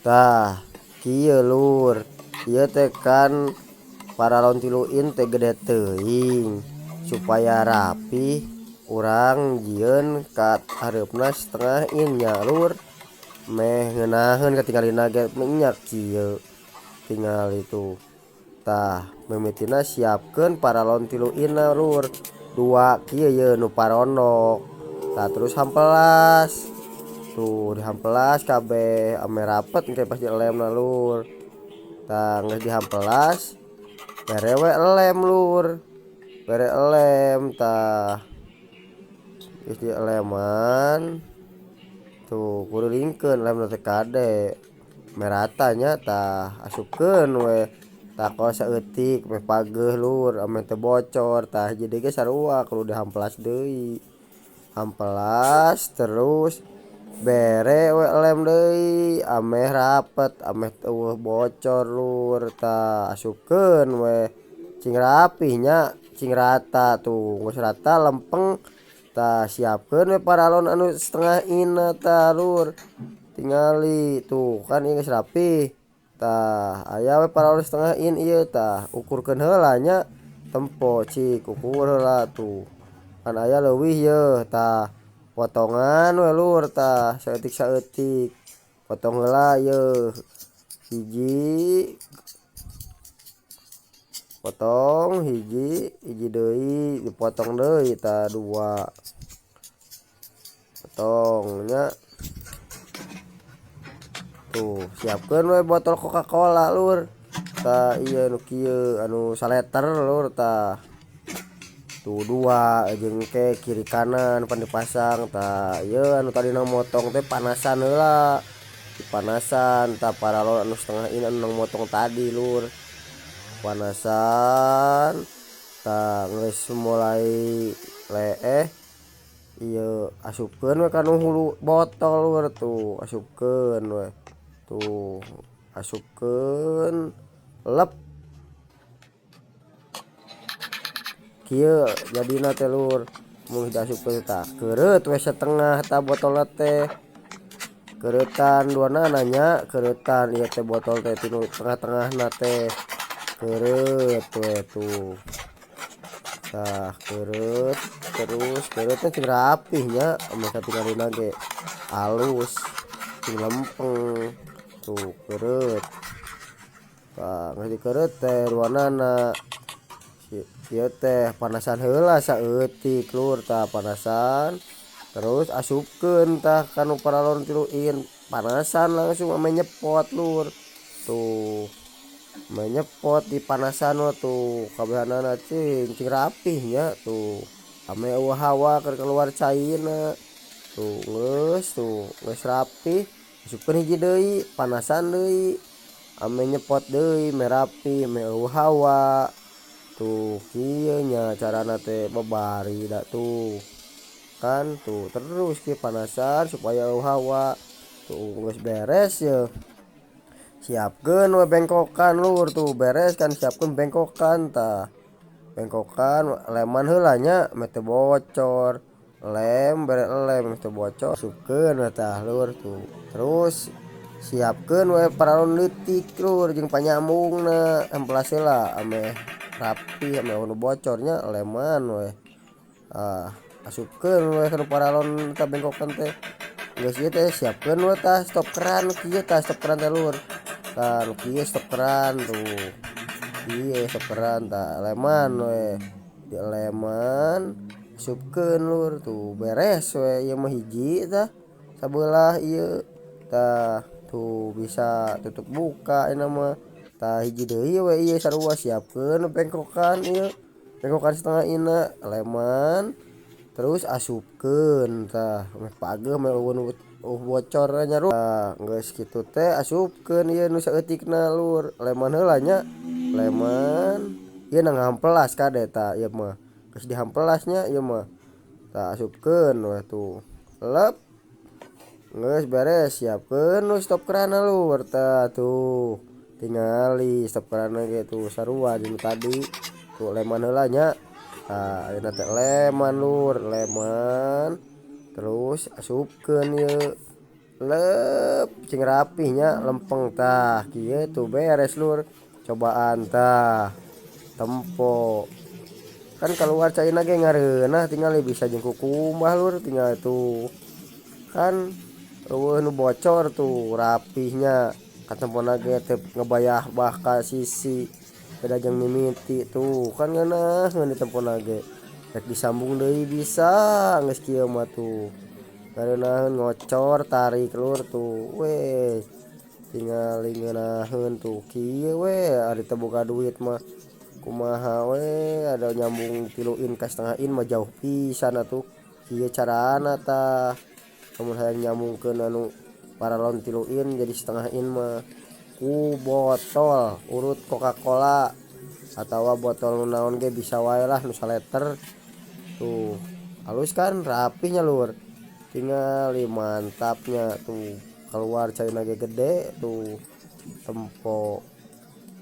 Tah kieu lur, ieu teh kan paralon 3 in teh gede teuing, supaya rapi urang jieun ka hareupna setengah in nya lur, meh ngeunaheun katingalina ge nya kieu tingali tuh. Tah mimitina siapkeun paralon 3 inna lur, 2 kieu ye nu parondok. Tah terus hampelas tuh, dihampelas kabeh ame rapet engke pas dilemna lur. Tah geus dihampelas bere we elem lur, bere elem. Tah geus dieleman tuh kurilingkeun lemna teh kade merata nya. Tah asupkeun we takol saeutik meh pageuh lur, ame teu bocor. Tah hiji deui ge sarua kudu dihampelas deui, hampelas terus bere we elem deui ameh rapet ameh eueuh bocor lur. Tah asupkeun we cing rapih nya, cing rata tuh geus rata lempeng. Tah siapkeun we paralon anu setengah inna tah lur, tingali tuh kan ieu geus rapih. Tah aya we paralon setengah in ieu, tah ukurkeun heula nya, tempo cik ukur heula tuh kan aya leuwih yeuh. Tah potongan we lur, tah saeutik-saeutik potong heula yeuh, hiji potong hiji, hiji deui dipotong deui tah 2 potong nya. Tuh siapkeun we botol Coca-Cola lur. Tah ieu nu kieu anu saleter lur. Tah tuh 2 jeung ke kiri kanan pan dipasang. Tah ieu anu tadina motong teh panasan heula, dipanasan. Tah paralon anu setengah in anu motong tadi lur, panasan. Tah geus mulai leeh ieu asupkeun we kana hulu botol lur. Tuh asupkeun we, tuh asupkeun lep kieu jadina teh lur. Mun diasupkeun tah keureut we setengah tah botolna teh, keuretan duanana nya, keuretan ieu teh botol teh tinu tengah-tengahna teh keureut we tuh. Tah keureut terus, keureutna cing rapih nya, ame katingalina ge alus cing lempeng. Tuh keureut. Tah geus dikeureut teh duanana ieu teh panasan heula saeutik lur. Tah panasan terus asupkeun tah kanu paralon 3 in, panasan langsung ame nyepot lur. Tuh ame nyepot di panasan we tuh kabehanana cing cing rapih nya. Tuh ame eueuh hawa keur keluar caina. Tuh geus, tuh geus rapih asupkeun hiji deui, panasan deui ame nyepot deui meh rapi meh eueuh hawa. Tuh kieu nya carana teh babari da tuh kan. Tuh terus kieu panasan supaya eueuh hawa. Tuh geus beres ye, siapkeun we bengkokan lur. Tuh beres kan, siapkeun bengkokan. Tah bengkokan leman heula nya meh teu bocor, lem bere lem meh teu bocor, asupkeun we tah lur. Tuh terus siapkeun we paralon leutik lur jeung panyambungna, hampelas heula ameh rapi ameh nu bocornya, leman we. Ah asupkeun we kana paralon ka bengkokan teh. Geus ieu teh siapkeun we tah stop keran kieu. Tah stop keran teh lur, tah nu kieu stop keran tuh, ieu stop keran. Tah leman we, dileman asupkeun lur. Tuh beres we ieu mah hiji tah sabelah ieu. Tah tuh bisa tutup buka ieu mah. Tah hiji deui we ieu sarua, siapkeun bengkokan ieu, bengkokan setengah inna, leman terus asupkeun. Tah meh pageuh meh eueuh bocor nya lur. Tah geus kitu teh asupkeun ieu nu saeutikna lur, leman heula nya, leman ieu na ngahampelas kade. Tah ieu mah geus dihampelas nya ieu mah. Tah asupkeun we tuh lep, geus beres siapkeun nu stop keranna lur. Tah tuh tingali stop keranna ge tuh sarua jeung tadi tuh, leman heula nya. Tah ayeuna teh leman lur, leman terus asupkeun ieu. Lep cing rapih nya lempeng tah kieu tuh beres lur. Cobaan tah tempo kan keluar caina ge ngareunah tinggal bisa jeung kukumbah lur tinggal tuh kan eueuh nu bocor tuh rapihnya katempona ge teu ngebayah bah ka sisi beda jeung mimiti tuh kan ngeunaheun ditempona ge rek disambung deui bisa geus kieu mah tuh ngareunaheun ngocor tarik lur tuh weh tinggal ngeunaheun tuh kieu we ari teu boga duit mah kumaha we ada nyambung 3 in ka setengah in mah jauh pisan atuh kieu carana tah lamun hayang nyambungkeun anu paralon 3 in jadi setengah in mah ku botol urut Coca-Cola atawa botol nu naon ge bisa wae lah nu saleter tuh halus kan rapihnya lur tinggal mantapnya tuh keluar caina ge gede tuh tempo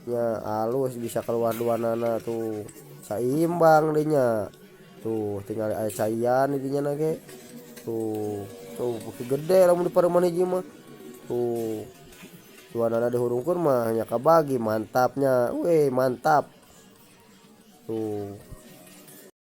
nya halus bisa keluar dua nana tuh saimbang dinya tuh tinggal aya caian di dinya ge tuh tuh beuki gede lamun dipareuman hiji mah tuh dua nana dihurungkeun mah nya kabagi mantapnya weh mantap tuh.